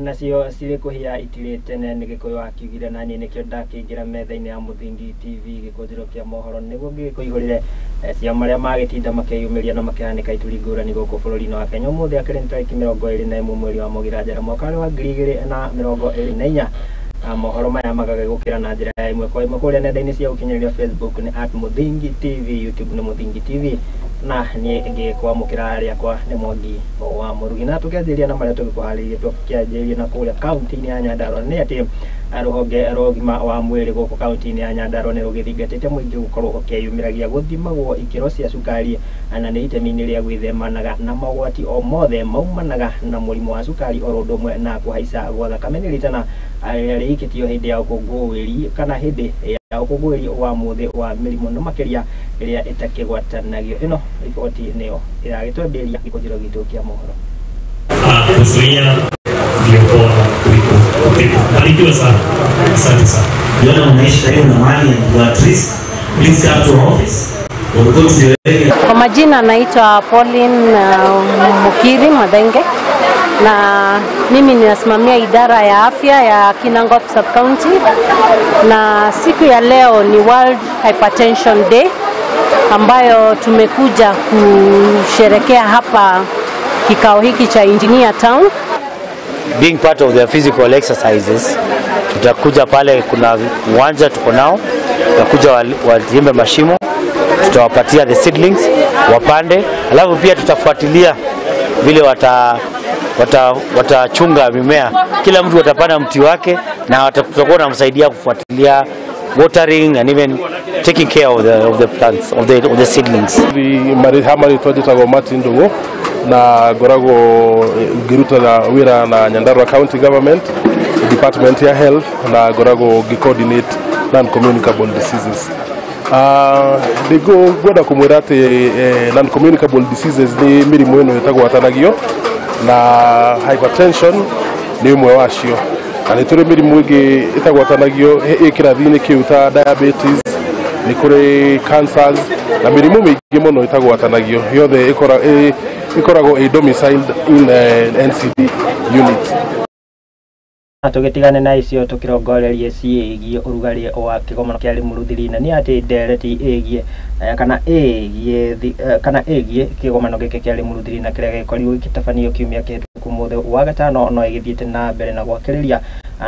Nacio cirĩ kũhĩa itirĩ tene nĩ Gĩkũyũ akiugire, na niĩ nĩkĩo ndakĩingĩra metha-inĩ ya Mũthingi TV gĩkũnjĩro kĩa mohoro nĩguo ngĩgĩkũihũrĩre cia marĩa magĩtinda makĩyumĩria na makĩhanĩka ituri ngũrani gũkũ bũrũri-inĩ wa Kenya. Ũmũthĩ akĩrĩ nĩ tarĩki 21 mweri wa Mũgira mwaka wa 2024. Mohoro maya magagĩgũkĩra na njĩra ya ĩmwe kwa ĩmwe kũrĩa nenda-inĩ cia ũkinyanĩria. Facebook nĩ @Mũthingi TV, YouTube nĩ Mũthingi TV, na niĩ ngĩkwamũkĩra rĩakwa nĩ Mwangi wa Mũrugi. Na tũkĩanjĩrĩria na marĩa tũgĩkũharĩirie, tũkĩanjĩrĩria na kũrĩa kaunti-inĩ ya Nyandarua nĩ atĩ rũhonge rwa ũgima wa mwĩrĩ gũkũ kaunti-inĩ ya Nyandarua nĩ rũgĩthingatĩte mũingĩ gũkorwo ũkĩyumĩragia gũthimagwo ikĩro cia cukari, na nĩ itemi-inĩ rĩa gwĩthemanaga na mogwati o mothe maumanaga na mũrimũ wa cukari oro ũndũ ũmwe na kũhaica gwa thakame. Nĩ ritana rĩrĩa rĩikĩtio hĩndĩ ya ũkũngũĩri kana hĩndĩ ya ũkũngũĩri wa mũthĩ wa mĩrimũ no makĩria ĩrĩa ĩtakĩgwatanagio. Ĩno riboti nĩyo ĩragĩtwenderia gĩkũnjĩro gitũ kĩa mohoro. Kuzuia viopoa kuliko upepo. Barikiwa sana. Asante sana. Ukiona unaishi karibu na mahali and you are at risk, please come to our office or go to your area. Kwa majina naitwa Pauline Mukiri Mathenge, na mimi ninasimamia idara ya afya ya Kinangop Sub-County, na siku ya leo ni World Hypertension Day ambayo tumekuja kusherekea hapa kikao hiki cha Engineer Town. Being part of their physical exercises, tutakuja pale, kuna uwanja tuko nao, tutakuja wachimbe mashimo, tutawapatia the seedlings wapande, alafu pia tutafuatilia vile watachunga mimea. Kila mtu atapanda mti wake na tutakuwa tunamsaidia kufuatilia watering and even taking care of the plants, of the seedlings. Ha marĩtwa njĩtagwo Martin Ndũng'ũ na ngoragwo ngĩruta wĩra na Nyandarua County Government Department ya Health, na ngoragwo ngĩ-coordinate non-communicable diseases. Ngwenda kũmwĩra atĩ non-communicable diseases nĩ mĩrimũ ĩno ĩtagwatanagio, na hypertension nĩ ũmwe wacio, na nĩ tũrĩ mĩrimũ ĩngĩ ĩtagwatanagio ĩ kĩrathi-inĩ kĩu ta diabetes, nĩ kũrĩ cancers na mĩrimũ mĩingĩ mũno ĩtagwatanagio yothe ĩkoragwo ĩ domiciled in NCD unit. Tũgĩtigane na icio, tũkĩrongorerie ciĩgiĩ ũrugarĩ wa kĩgomano kĩa Limuru na nĩ atĩ ndereti ĩgiĩ kana ĩgiĩ kĩgomano gĩkĩ kĩa Limuru na kĩrĩa gĩkorirwo gĩgĩtabanio kiumia kĩhĩtũku mũthĩ wa gatano no ĩgĩthiĩte na mbere na gwakĩrĩria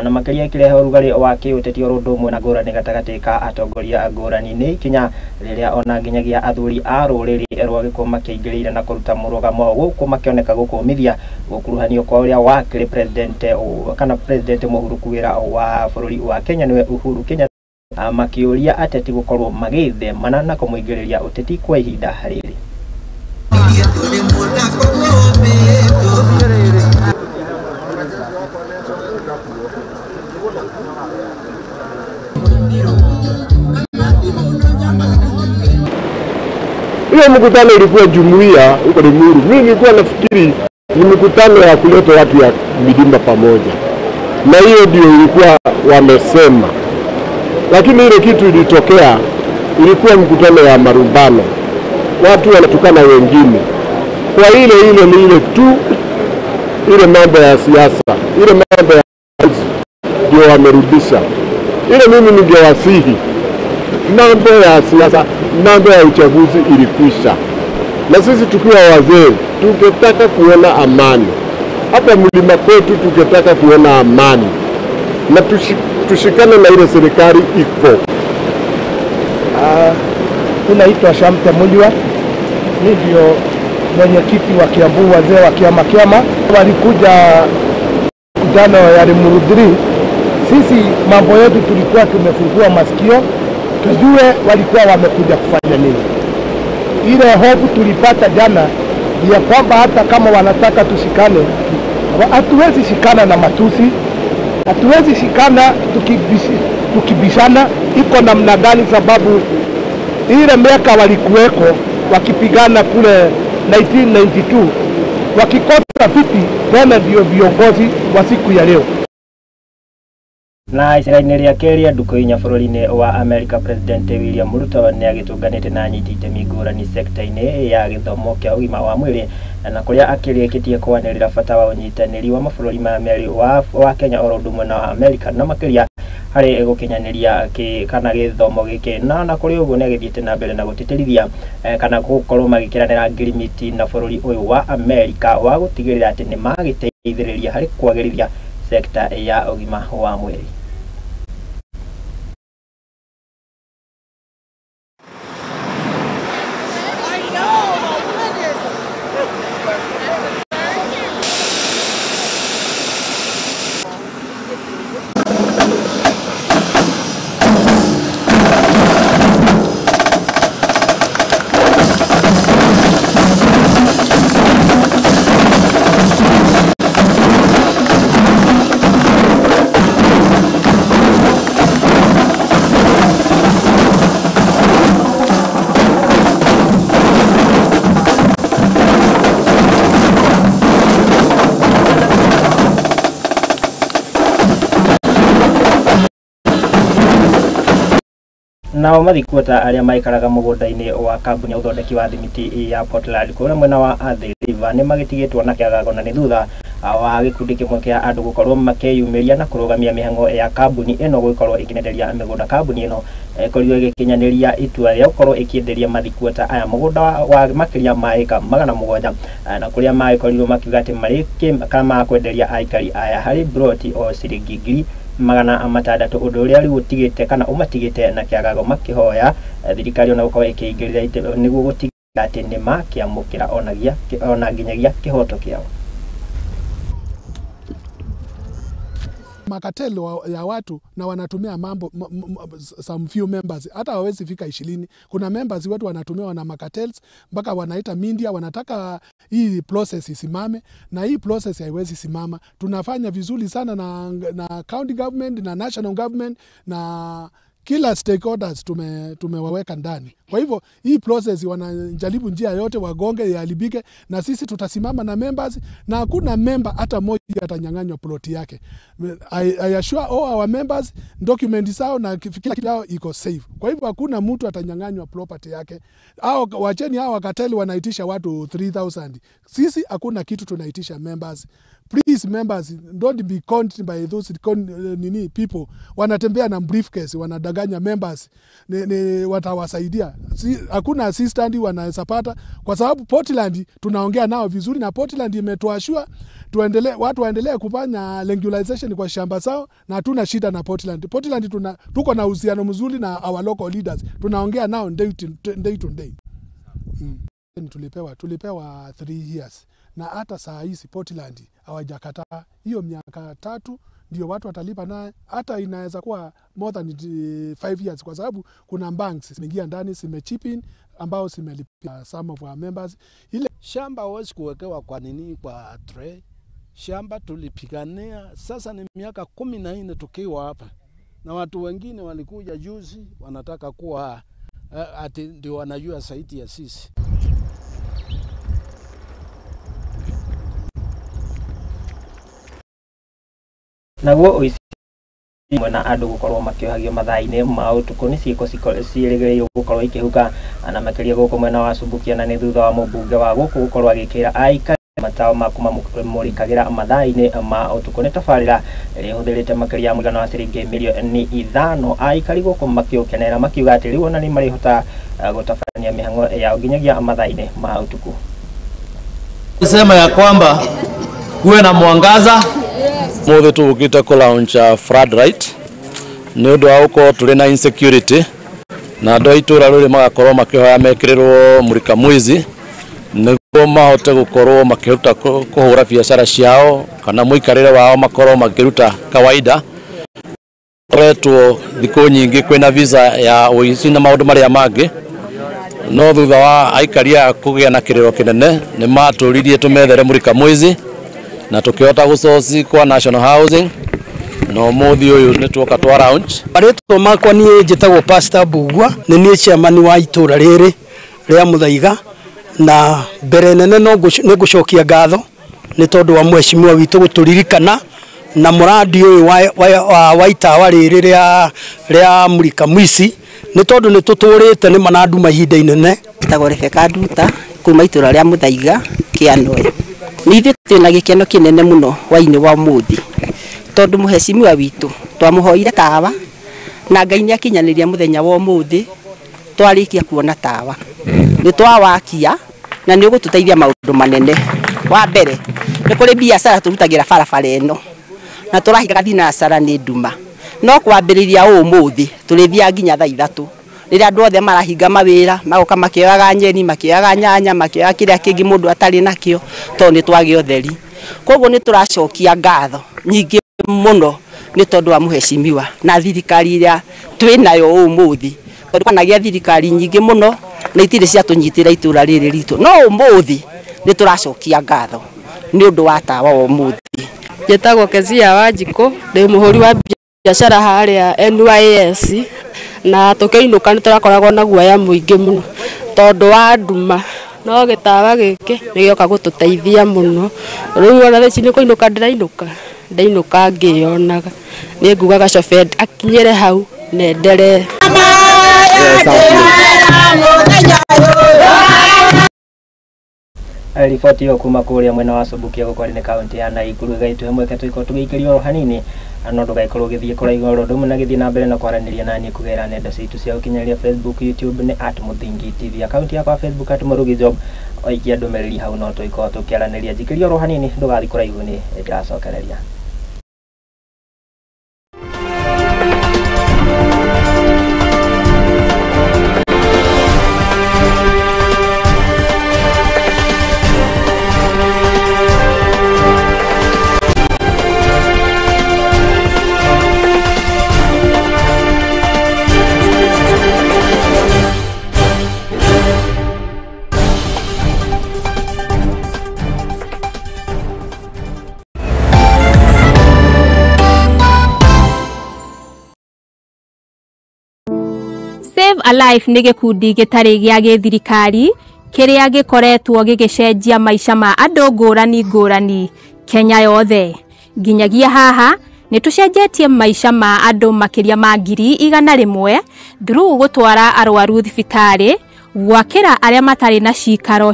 na makĩria ĩkĩrehe ũrugarĩ wa kĩũteti oro ũndũ ũmwe na ngũrani gatagatĩ ka atongoria ngũrani. Nĩ ikinya rĩrĩa ona nginyagia athuri a rũrĩrĩ rwa Gĩkũyũ makĩingĩrĩire na kũruta mũrũgamo gũkũ makĩoneka gũkũmithia gũkuruhanio kwa ũrĩa wakĩrĩ president kana president mũhuruku wĩra wa bũrũri wa Kenya, nĩwe Uhuru Kenyatta, makĩũria ateti gũkorwo magĩthemana na kũmũingĩrĩria ũteti kwa ihinda rĩrĩ. Hiyo mkutano ilikuwa jumuiya huko Limuru. Mimi nilikuwa nafikiri ni mkutano ya kuleta watu ya milima pamoja, na hiyo ndio ilikuwa wamesema, lakini ile kitu ilitokea ilikuwa mkutano ya marumbano, watu wanatukana wengine kwa ile ile ni ile tu ile mambo ya siasa, ile mambo ya ndio wamerudisha ile. Mimi ningewasihi, mambo ya siasa, mambo ya uchaguzi ilikwisha, na sisi tukiwa wazee tungetaka kuona amani hapa mlima kwetu, tungetaka kuona amani na tushikane na ile serikali iko. Unaitwa Shamte Munywa, mi ndio mwenyekiti wa Kiambu wazee wa kiama kiama. Walikuja mkutano ya Limuru 3, sisi mambo yetu tulikuwa tumefungua masikio tujue walikuwa wamekuja kufanya nini. Ile hofu tulipata jana ni ya kwamba hata kama wanataka tushikane, hatuwezi shikana na matusi, hatuwezi shikana tukibishana iko namna gani, sababu ile miaka walikuweko wakipigana kule 1992 wakikosa viti, tena ndio viongozi wa siku ya leo. Na icera-inĩ rĩake rĩa ndukũ inya bũrũri-inĩ wa Amerika, President William Ruto nĩ agĩtũnganĩte na anyiti itemi ngũrani sekta-inĩ ya gĩthomo kĩa ũgima wa mwĩrĩ, na kũrĩa akĩrĩkĩtie kwanĩrĩra bata wa ũnyitanĩri wa mabũrũri ma merĩ wa Kenya oro ũndũ ũmwe na wa Amerika, na makĩria harĩ gũkinyanĩria kana gĩthomo gĩkĩ. Na kũrĩ ũguo nĩ agĩthiĩte na mbere na gũtĩtĩrithia kana gũkorwo magĩkĩranĩra ngirimiti na bũrũri ũyũ wa Amerika wa gũtigĩrĩra atĩ nĩ magĩteithĩrĩria harĩ kwagĩrithia sekta ya ũgima wa mwĩrĩ. Nao mathikuota arĩa maikaraga mũgũnda-inĩ wa kambuni ya ũthondeki wa thimiti ya Portland kũrĩa mwena wa Athi River nĩ magĩtigĩtwo na kĩagago, na nĩ thutha wa gĩkundi kĩmwe kĩa andũ gũkorwo makĩyumĩria na kũrũgamia mĩhang'o ya kambuni ĩno gũkorwo ĩkĩenderia mĩgũnda. Kambuni ĩno ĩkorirwo ĩgĩkinyanĩria itua rĩa gũkorwo ĩkĩenderia mathikuota aya mũgũnda wa makĩria ma ĩka 700, na kũrĩa magĩkorirwo makiuga atĩ marĩkĩ kana makwenderia aikari aya harĩ broti o ciringi 600,000, ũndũ ũrĩa rĩu ũtigĩte kana ũmatigĩte na kĩagago makĩhoya thirikari ona gũkorwo ĩkĩingĩrĩra nĩguo gũtigĩrĩra atĩ nĩ makĩamũkĩra ona nginyagia kĩhoto kĩao. Makateli ya watu na wanatumia mambo some few members, hata hawezi fika 20. Kuna members wetu wanatumia na makatels mpaka wanaita media, wanataka hii process isimame, na hii process haiwezi simama. Tunafanya vizuri sana na county government na national government na kila stakeholders tumewaweka ndani. Kwa hivyo hii process wanajaribu njia yote wagonge iharibike, na sisi tutasimama na members, na hakuna member hata mmoja atanyang'anywa plot yake. I assure all our members document zao na kila kitu yao iko safe. Kwa hivyo hakuna mtu atanyang'anywa property yake. Hao wacheni hao wakateli wanaitisha watu 3000. Sisi hakuna kitu tunaitisha members. Please members, don't be conned by those nini people. Wanatembea na briefcase, wanadanganya members ni watawasaidia. Hakuna assistant wanaweza pata, kwa sababu Portland tunaongea nao vizuri, na Portland imetuashua tuendelee, watu waendelee kufanya regularization kwa shamba zao, na hatuna shida na Portland. Portland tuko na uhusiano mzuri na our local leaders. Tunaongea nao day to day. Tulipewa 3 years. Na hata saa hizi Portland hawajakataa hiyo miaka 3 ndio watu watalipa, na hata inaweza kuwa more than 5 years, kwa sababu kuna banks zimeingia ndani, zimechip in ambao zimelipia some of our members. Ile shamba hawezi kuwekewa kwa nini kwa tray. Shamba tulipigania sasa ni miaka 14 tukiwa hapa, na watu wengine walikuja juzi wanataka kuwa ati ndio wanajua saiti ya sisi. Naguo ũici na andũ gũkorwo makĩohagio mathaa-inĩ ma ũtukũ nĩ ciĩko ciĩrĩgĩrĩirwo gũkorwo ikĩhuka, na makĩria gũkũ mwena wa Subukia, na nĩ thutha wa mũmbunge wa gũkũ gũkorwo agĩkĩra aikari matawa ma kũmamũrĩkagĩra mathaa-inĩ ma ũtukũ. Nĩ tabarĩra ĩrĩa ĩhũthĩrĩte makĩria ya mũigana wa ciringi mirioni 5, aikari gũkũ makĩũkenera makiuga atĩ rĩu ona nĩ marĩhota gũtabania mĩhang'o yao nginyagia mathaa-inĩ ma ũtukũ. Sema ya kwamba kuwe na mwangaza. Mothe tugukite ku launch floodlight ni undu wa gukorwo turi na insecurity, na andu a itura riri magakorwo makihoya mekirirwo murika mwizi niguo mahote gukorwo makiruta kuhura biacara ciao kana muikarire wao makorwo makiruta kawaida. Koretwo thiku nyingi kwina visa ya uici na maundu maria mangi, no thutha wa aikari aya kugia na kiriro kinene ni maturirie tumethere murika mwizi na tukihota gucoci kwa National Housing, na umuthi uyu ni tuoka twa launch. Marĩtwa makwa niĩ njĩtagwo Pastor Mbugua, nĩ niĩ chairman wa itũra rĩrĩ rĩa Muthaiga, na mbere nene no nĩ ngũcokia ngatho nĩ tondũ wa mheshimiwa witũ gũtũririkana Na muradi uyu wa itawa riri ria Mulika Mwici ni tondu ni tuturite ni manandu mahinda inene. Njĩtagwo Rebecca Nduta kuma itũra rĩa Muthaiga Kĩanũĩ. Nĩ ithuĩ twĩna gĩkeno kĩnene mũno hwainĩ wa ũmũthĩ tondũ mũhecimiwa witũ twamũhoire tawa na Ngai nĩ akinyanĩria mũthenya wa ũmũthĩ twarĩkia kuona tawa nĩ twawakia na nĩ ũgũtũteithia maũndũ manene. Wa mbere nĩ kũrĩ biacara tũrutagĩra barabara ĩno na tũrahingaga thinacara nĩ nduma, no kwambĩrĩria ũmũthĩ tũrĩthiaga nginya thaa 3 rĩrĩa andũ othe marahinga mawĩra magoka makĩoyaga nyeni, makĩoyaga nyanya, makĩoyaga kĩrĩa kĩngĩ mũndũ atarĩ nakĩo tondũ nĩ twagĩa ũtheri. Koguo nĩ tũracokia ngatho nyingĩ mũno nĩ tondũ wa mũhecimiwa na thirikari ĩrĩa twĩnayo ũmũthĩ, tondũ kwanagĩa thirikari nyingĩ mũno na itirĩ ciatũnyitĩra itũra rĩrĩ ritũ, no ũmũthĩ nĩ tũracokia ngatho nĩ ũndũ wa tawa wa ũmũthĩ. Njĩtagwo Kezia Wanjikũ, ndĩ mũhũri wa biacara harĩa NYS, na tũkĩinũka nĩ tũrakoragwo na guoya mũingĩ mũno tondũ wa nduma, no gĩtawa gĩkĩ nĩ gĩoka gũtũteithia mũno. Rĩu ona thaa ici nĩ kũinũka ndĩrainũka, ndainũka ngĩyonaga, nĩ ngugaga cobe akinyĩre hau na enderee. Riboti ĩyo kuma kũrĩa mwena wa Subukia gũkwarĩ nĩ kaunti ya Nakuru ĩgaitũhe mweke tũikorwo tũgĩikĩrio oro hanini, no ndũgaikorwo ũgĩthiĩ kũraihu oro ũndũ ũmwe na gĩthiĩ na mbere na kwaranĩria naniĩ kũgerera nenda citũ cia ũkinyanĩria Facebook, YouTube nĩ @MuthingiTV, akaunti yakwa Facebook @MurugiJob, waikia ndũmĩrĩri hau no tũikorwo tũkĩaranĩria. Njikĩrio oro hanini ndũgathiĩ kũraihu nĩ ndĩracokereria. Save a Life nĩ gĩkundi gĩtarĩ gĩa gĩthirikari kĩrĩa gĩkoretwo gĩgĩcenjia maica ma andũ ngũrani ngũrani Kenya yothe. Nginyagia haha nĩ tũcenjetie maica ma andũ makĩria ma 100,000 through gũtwara arwaru thibitarĩ, gwakĩra arĩa matarĩ na cikaro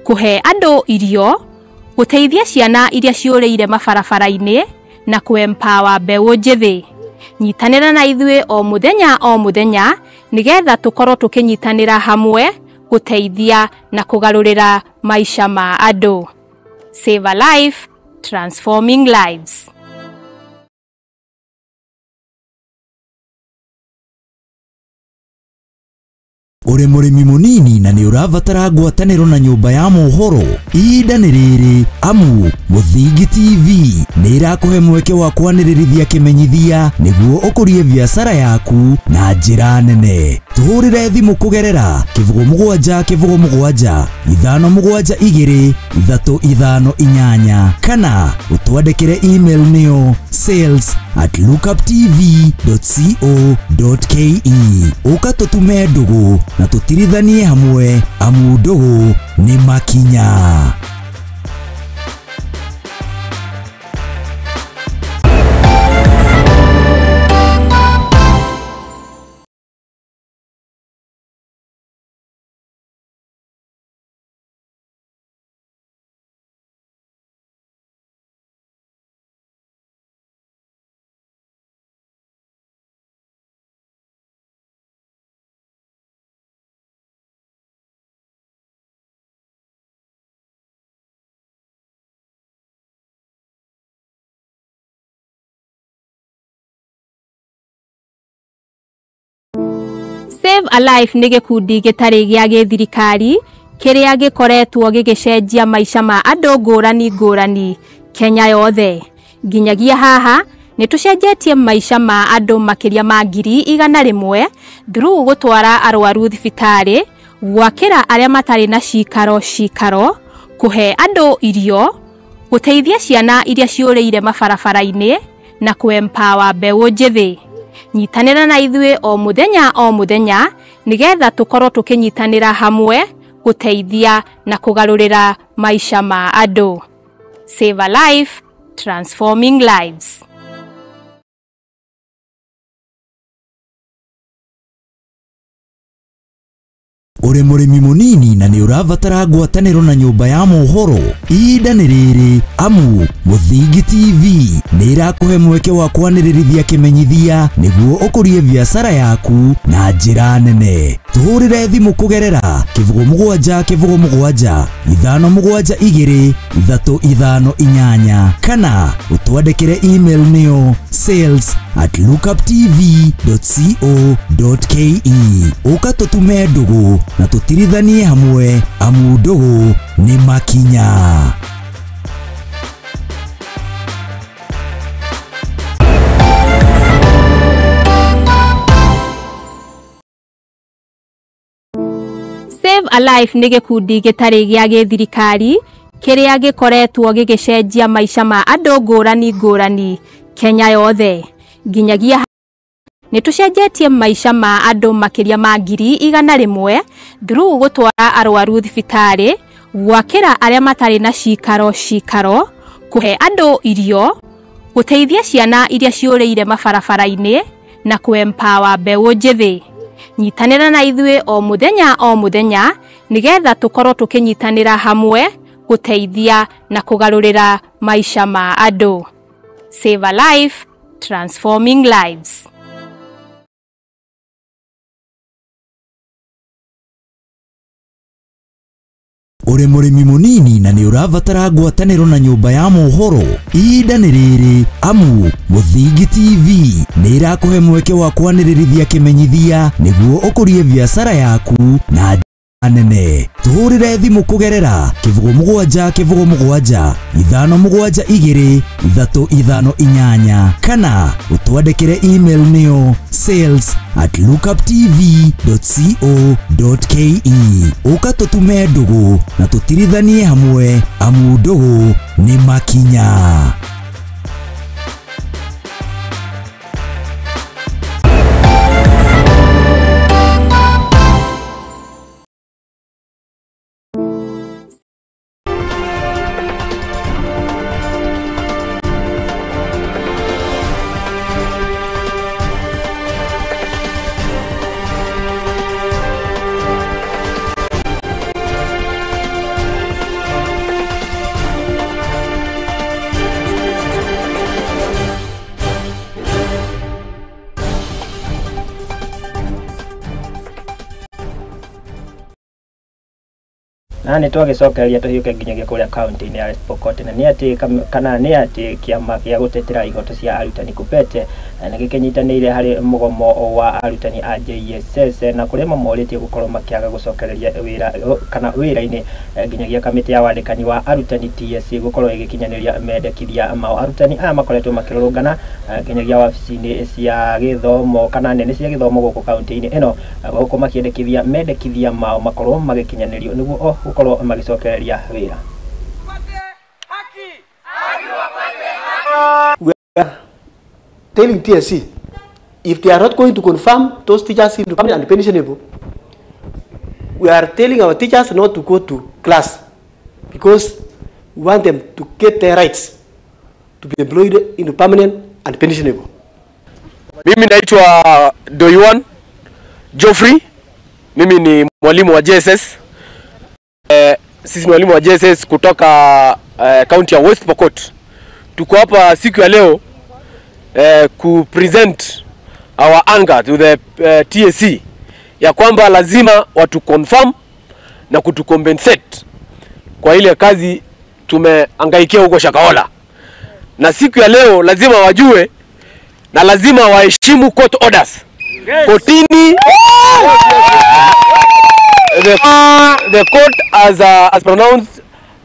kũhe andũ irio, gũteithia ciana iria ciũrĩire mabarabara-inĩ na kũ-empower mbeũ njĩthĩ. Nyitanĩra na ithuĩ o mũthenya o mũthenya nĩgetha tũkorwo tũkĩnyitanĩra hamwe gũteithia na kũgarũrĩra maica ma andũ. Save a Life, transforming lives. Uri mũrĩmi mũnini na nĩ ũrabatara ngwatanĩro na nyũmba ya mohoro, ihinda nĩ rĩrĩ amu Mũthingi TV nĩ ĩrakũhe mweke wa kwanĩrĩrithia kĩmenyithia nĩguo ũkũrie biacara yaku na njĩra nene. Tũhũrĩre thimũ kũgerera 07 07 572 358 kana ũtwandĩkĩre email nĩyo sales@lookuptv.co.ke. Ũka tũtume ndũgũ na tũtirithanie hamwe amu ndũgũ nĩ makinya. Save a Life nĩ gĩkundi gĩtarĩ gĩa gĩthirikari kĩrĩa gĩkoretwo gĩgĩcenjia maica ma andũ ngũrani ngũrani Kenya yothe. Nginyagia haha nĩ tũcenjetie maica ma andũ makĩria ma 100,000 through gũtwara arwaru thibitarĩ, gwakĩra arĩa matarĩ na cikaro, kũhe andũ irio, gũteithia ciana iria ciũrĩire mabarabara-inĩ na kũ-empower mbeũ njĩthĩ. Nyitanĩra na ithuĩ o mũthenya o mũthenya nĩgetha tũkorwo tũkĩnyitanĩra hamwe gũteithia na kũgarũrĩra maica ma andũ. Save a Life, transforming lives. Ũrĩ mũrĩmi mũnini na nĩ ũrabatara ngwatanĩro na nyũmba ya mohoro, ihinda nĩ rĩrĩ amu Mũthingi TV nĩ ĩrakũhe mweke wa kwanĩrĩrithia kĩmenyithia nĩguo ũkũrie biacara yaku na njĩra nene. Tũhũrĩre thimũ kũgerera 07 07 572 358 kana ũtwandĩkĩre email nĩyo sales@lookuptv.co.ke. Ũka tũtume ndũgũ na tũtirithanie hamwe amu ndũgũ nĩ makinya. Save a Life nĩ gĩkundi gĩtarĩ gĩa gĩthirikari kĩrĩa gĩkoretwo gĩgĩcenjia maica ma andũ ngũrani ngũrani Kenya yothe. Nginyagia nĩ tũcenjetie maica ma andũ makĩria ma 100,000 through gũtwara arwaru thibitarĩ, gwakĩra arĩa matarĩ na cikaro cikaro, kũhe andũ irio, gũteithia ciana iria ciũrĩire mabarabara-inĩ na kũ-empower mbeũ njĩthĩ. Nyitanĩra na ithuĩ o mũthenya o mũthenya nĩgetha tũkorwo tũkĩnyitanĩra hamwe gũteithia na kũgarũrĩra maica ma andũ. Save a Life, transforming lives. Ũrĩ mũrĩmi mũnini na nĩ ũrabatara ngwatanĩro na nyũmba ya mohoro, ihinda nĩ rĩrĩ amu Mũthingi TV nĩ ĩrakũhe mweke wa kwanĩrĩrithia kĩmenyithia nĩguo ũkũrie biacara yaku na nene. Tũhũrĩre thimũ kũgerera 07 07 572 358 kana ũtwandĩkĩre email nĩyo sales@lookuptv.co.ke. Ũka tũtume ndũgũ na tũtirithanie hamwe amu ndũgũ nĩ makinya. Na nĩ twagĩcokereria tũhiũke nginyagia kũrĩa kaunti-inĩ ya West Pokot, na nĩ atĩ kana nĩ atĩ kĩama gĩa gũtetera ihoto cia arutani KUPPET nĩ gĩkĩnyitanĩire harĩ mũgomo wa arutani a JSS na kũrĩa mamorĩtie gũkorwo makĩaga gũcokereria wĩra kana wĩra-inĩ nginyagia kamĩtĩ ya wandĩkani wa arutani TSC gũkorwo ĩgĩkinyanĩria mendekithia mao. Arutani aya makoretwo makĩrũrũngana nginyagia wabici-inĩ cia gĩthomo kana nene cia gĩthomo gũkũ kaunti-inĩ ĩno gũkũ makĩendekithia mendekithia mao makorwo magĩkinyanĩrio nĩguo gũkorwo magĩcokereria wĩra. We are telling TSC if they are not going to confirm those teachers into permanent and pensionable, we are telling our teachers not to go to class because we want them to get their rights to be employed into permanent and pensionable. Mimi naitwa Doyuan Geoffrey, mimi ni mwalimu wa JSS. Sisi ni walimu wa JSS kutoka county ya West Pokot. Tuko hapa siku ya leo ku present our anger to the TSC ya kwamba lazima watu confirm na kutu compensate kwa ile kazi tumeangaikia huko Shakahola. Na siku ya leo lazima wajue na lazima waheshimu court orders. Yes. Kotini. The court has pronounced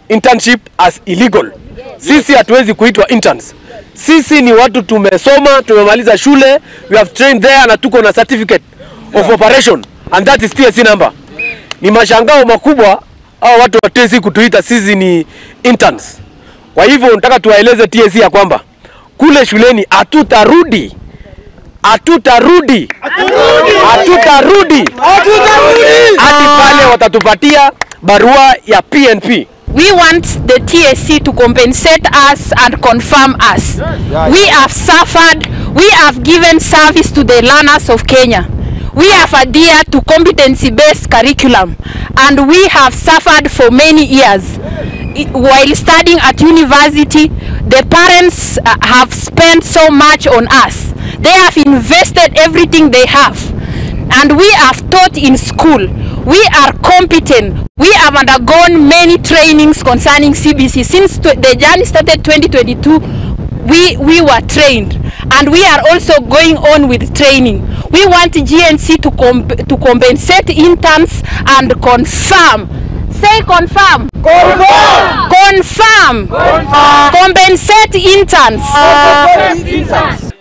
internship as illegal. Sisi hatuwezi kuitwa interns. Sisi ni watu tumesoma, tumemaliza shule, we have trained there na tuko na certificate of operation and that is TSC number. Ni mashangao makubwa hao watu wa TSC kutuita sisi ni interns. Kwa hivyo nataka tuwaeleze TSC ya kwamba kule shuleni hatutarudi. Hatutarudi. Hatutarudi. Hadi pale watatupatia barua ya PNP. We want the TSC to compensate us and confirm us. We have suffered. We have given service to the learners of Kenya. We have adhered to competency-based curriculum, and we have suffered for many years. While studying at university, the parents have spent so much on us. They have invested everything they have, and we have taught in school. We are competent. We have undergone many trainings concerning CBC. Since the journey started 2022, we were trained, and we are also going on with training. We want GNC to compensate interns and confirm. Say confirm. Confirm. Confirm. Confirm. Compensate interns. Compensate interns.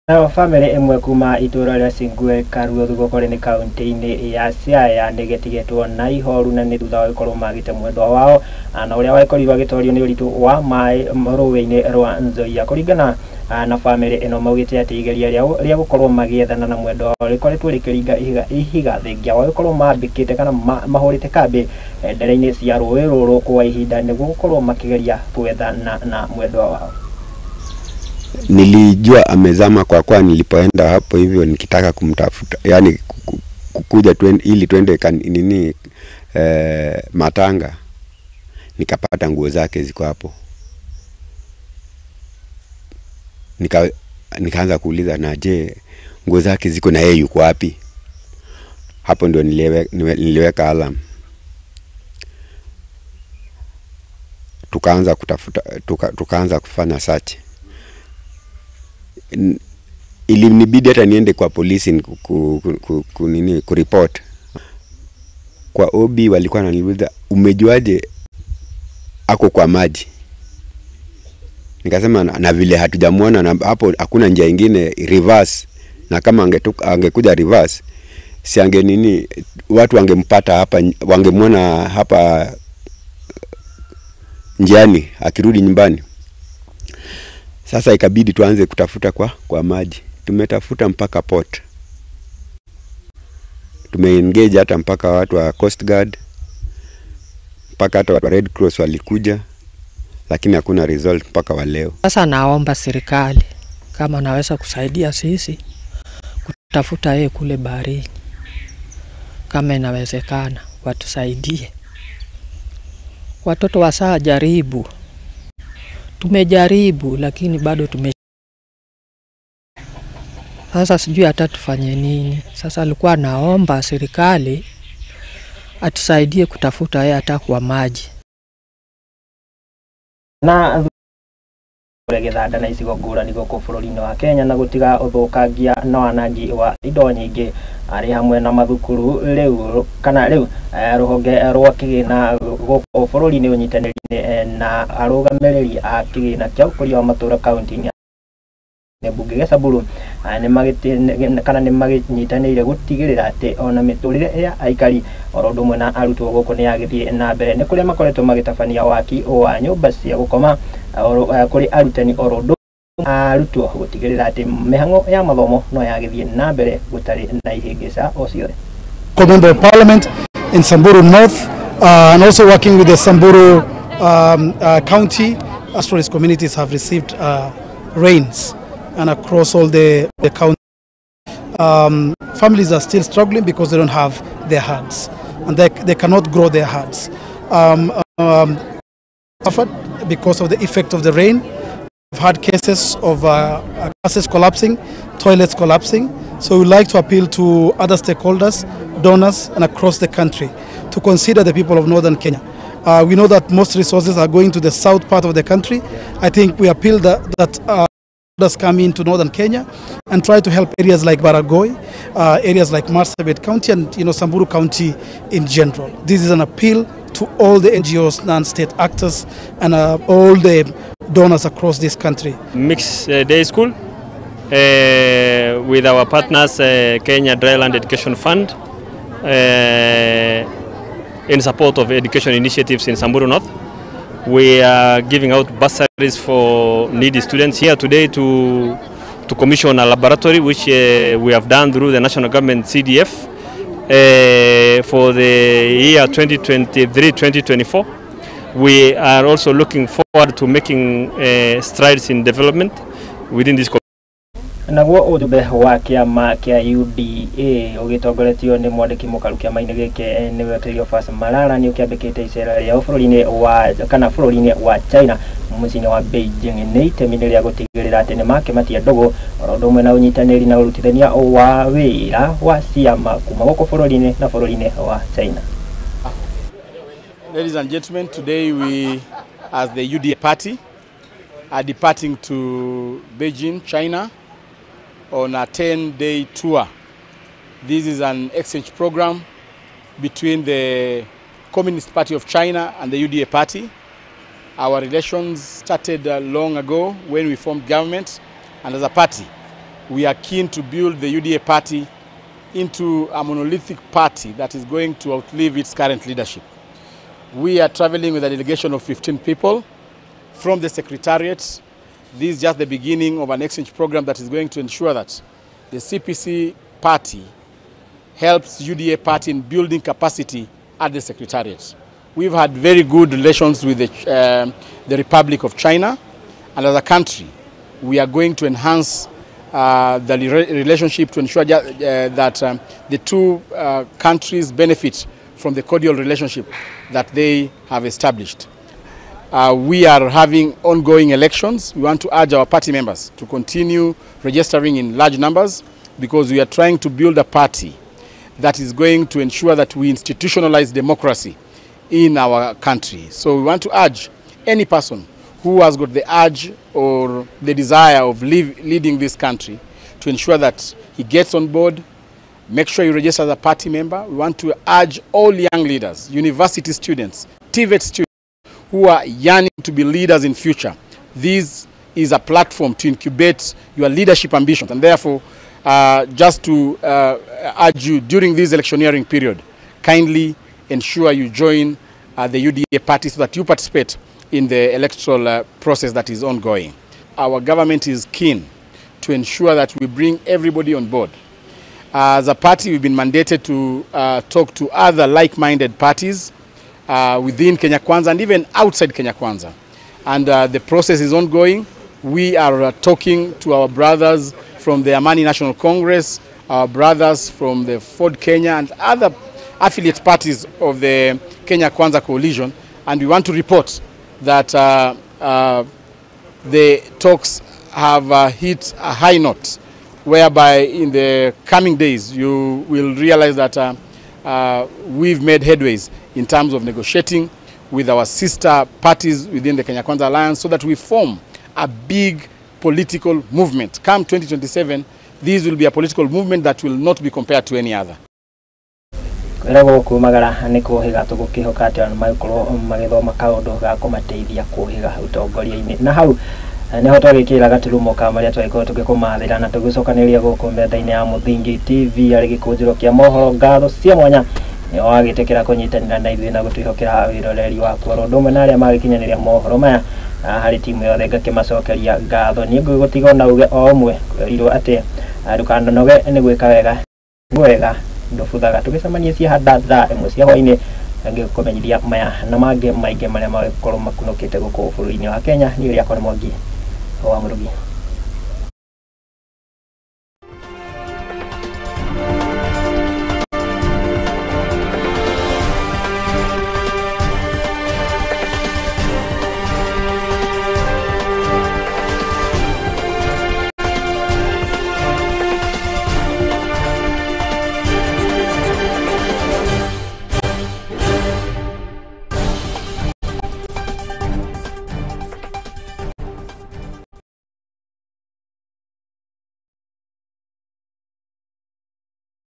Nayo bamĩrĩ ĩmwe kuma itũra rĩa Singwe Karuo Thugokore nĩ kaunti-inĩ ya Siaya nĩ gĩtigĩtwo na ihoru na nĩ thutha wa gũkorwo magĩte mwendwa wao na ũrĩa wakorirwo agĩtorio nĩ ũritũ wa maĩ rũĩ-inĩ rwa Nzoia. Kũringana na bamĩrĩ ĩno maugĩte atĩ igeria rĩa gũkorwo magĩethana na mwendwa wao rĩkoretwo rĩkĩringa ihiga thengia wa gũkorwo mambĩkĩte kana mahũrĩte kambĩ ndere-inĩ cia rũĩ rũrũ kwa ihinda nĩguo gũkorwo makĩgeria gwethana na mwendwa wao. Nilijua amezama kwa kwa nilipoenda hapo hivyo nikitaka kumtafuta, yani kukuja ili twende nini matanga, nikapata nguo zake ziko hapo. Nikaanza kuuliza, na je nguo zake ziko na yeye yuko wapi? Hapo ndio niliweka alarm. Tukaanza kutafuta, tukaanza kufanya search. Ilinibidi hata niende kwa polisi kuripot. Kwa OB walikuwa wananiuliza, umejuaje ako kwa maji? Nikasema na vile hatujamuona na hapo hakuna njia ingine reverse, na kama angekuja reverse si ange nini, watu wangempata hapa, wangemuona hapa njiani akirudi nyumbani. Sasa ikabidi tuanze kutafuta kwa maji. Tumetafuta mpaka port. Tumeengage hata mpaka watu wa Coast Guard, mpaka hata wa Red Cross walikuja, lakini hakuna result mpaka wa leo. Sasa naomba serikali kama naweza kusaidia sisi kutafuta yeye kule baharini, kama inawezekana watusaidie. Watoto wasaa jaribu. Tumejaribu lakini bado sasa sijui hata tufanye nini. Sasa alikuwa naomba serikali atusaidie kutafuta yeye hata kwa maji. Na gĩthanda na icigo ngũrani gũkũ bũrũri-inĩ wa Kenya na gũtiga ũthũkangia na wanangi wa indo nyingĩ arĩ hamwe na mathukuru rĩu kana rĩu rũhonge rwa kĩgĩna gũkũ bũrũri-inĩ ũnyitanĩri na arũgamĩrĩri a kĩgĩna kĩa ũkũria wa matũũra kaunti-inĩ mbunge gĩa Samburu kana nĩ magĩnyitanĩire gũtigĩrĩra atĩ ona mĩtũrĩre ya aikari oro ũndũ ũmwe na arutwo gũkũ nĩ yagĩthiĩ na mbere. Nĩ kũrĩa makoretwo magĩtabania waki wa nyũmba cia gũkoma kũrĩ arutani oro ũndũ arutwo gũtigĩrĩra atĩ mĩhang'o ya mathomo no yagĩthiĩ na mbere gũtarĩ na ihĩngĩca o ciothe. Member of Parliament in Samburu North, and also working with the Samburu County, pastoralist communities have received rains, and across all the county, families are still struggling because they don't have their herds, and they cannot grow their herds. Suffered because of the effect of the rain. We've had cases of classes collapsing, toilets collapsing. So we'd like to appeal to other stakeholders, donors, and across the country to consider the people of northern Kenya. We know that most resources are going to the south part of the country. I think we appeal that come into northern Kenya and try to help areas like Baragoi, areas like Marsabit County, and Samburu County in general. This is an appeal to all the NGOs, non-state actors, and all the donors across this country. Mixed day school with our partners, Kenya Dryland Education Fund, in support of education initiatives in Samburu North. We are giving out bursaries for needy students here today to commission a laboratory, which we have done through the national government CDF. for the year 2023-2024. We are also looking forward to making strides in development within this community. Naguo ũjumbe wa kĩama kĩa UDA ũgĩtongoretio nĩ mwandĩki mũkaru kĩama-inĩ gĩkĩ nĩwe Cleophas Malala nĩ ũkĩambĩkĩte icera rĩao bũrũri-inĩ wa kana bũrũri-inĩ wa China mũciĩ-inĩ wa Beijing nĩ itemi-inĩ rĩa gũtigĩrĩra atĩ nĩmakĩmatia ndũgũ oro ũndũ ũmwe na ũnyitanĩri na ũrutithania wa wĩra wa ciama kuma gũkũ bũrũri-inĩ na bũrũri-inĩ wa China. Ladies and gentlemen, today we, as the UDA party, are departing to Beijing, China, on a 10-day tour. This is an exchange program between the Communist Party of China and the UDA party. Our relations started long ago when we formed government, and as a party, we are keen to build the UDA party into a monolithic party that is going to outlive its current leadership. We are traveling with a delegation of 15 people from the Secretariat. This is just the beginning of an exchange program that is going to ensure that the CPC party helps UDA party in building capacity at the Secretariat. We've had very good relations with the Republic of China, and as a country, we are going to enhance the relationship to ensure that the two countries benefit from the cordial relationship that they have established. We are having ongoing elections. We want to urge our party members to continue registering in large numbers, because we are trying to build a party that is going to ensure that we institutionalize democracy in our country. So we want to urge any person who has got the urge or the desire of leading this country to ensure that he gets on board. Make sure you register as a party member. We want to urge all young leaders, university students, TVET students who are yearning to be leaders in future. This is a platform to incubate your leadership ambitions, and therefore, just to urge you during this electioneering period, kindly ensure you join the UDA party so that you participate in the electoral process that is ongoing. Our government is keen to ensure that we bring everybody on board. As a party, we've been mandated to talk to other like-minded parties within Kenya Kwanza and even outside Kenya Kwanza. And the process is ongoing. We are talking to our brothers from the Amani National Congress, our brothers from the Ford Kenya and other affiliate parties of the Kenya Kwanza coalition. And we want to report that the talks have hit a high note, whereby in the coming days you will realize that we've made headways in terms of negotiating with our sister parties within the Kenya Kwanza Alliance so that we form a big political movement. Come 2027, this will be a political movement that will not be compared to any other. Kwĩragwo kumagara nĩ kũhĩga tũgũkĩhoka atĩ andũ magĩkorwo magĩthoma kaũndũ ga kũmateithia kũhĩga ũtongoria-inĩ. Na hau niho twagĩkĩra gaturumo ka marĩa twagĩkorwo tũgĩkũmathĩra na tũgĩcokanĩrĩria gũkũ metha-inĩ ya Mũthingi TV arĩ gĩkũnjĩro kĩa mohoro. Ngatho cia mwanya nĩ wagĩtĩkĩra kũnyitanĩra na ithuĩ na gũtwĩhokera wĩroreri waku oro ũndũ ũmwe na arĩa magĩkinyanĩria mohoro maya harĩ timu yothe ngakĩmacokeria ngatho. Niĩ ngũgĩgũtiga na uge o ũmwe kwĩrirwo atĩ ndũkananoge nĩ gwĩka wega wega ndũbuthaga. Tũgĩcemanie ciahanda thaa 1 cia hwaĩ-inĩ ngĩkũmenyithia maya na mangĩ maingĩ marĩa magĩkorwo makunũkĩte gũkũ bũrũri-inĩ wa Kenya. Niĩ rĩakwa nĩ Mwangi wa Mũrugi.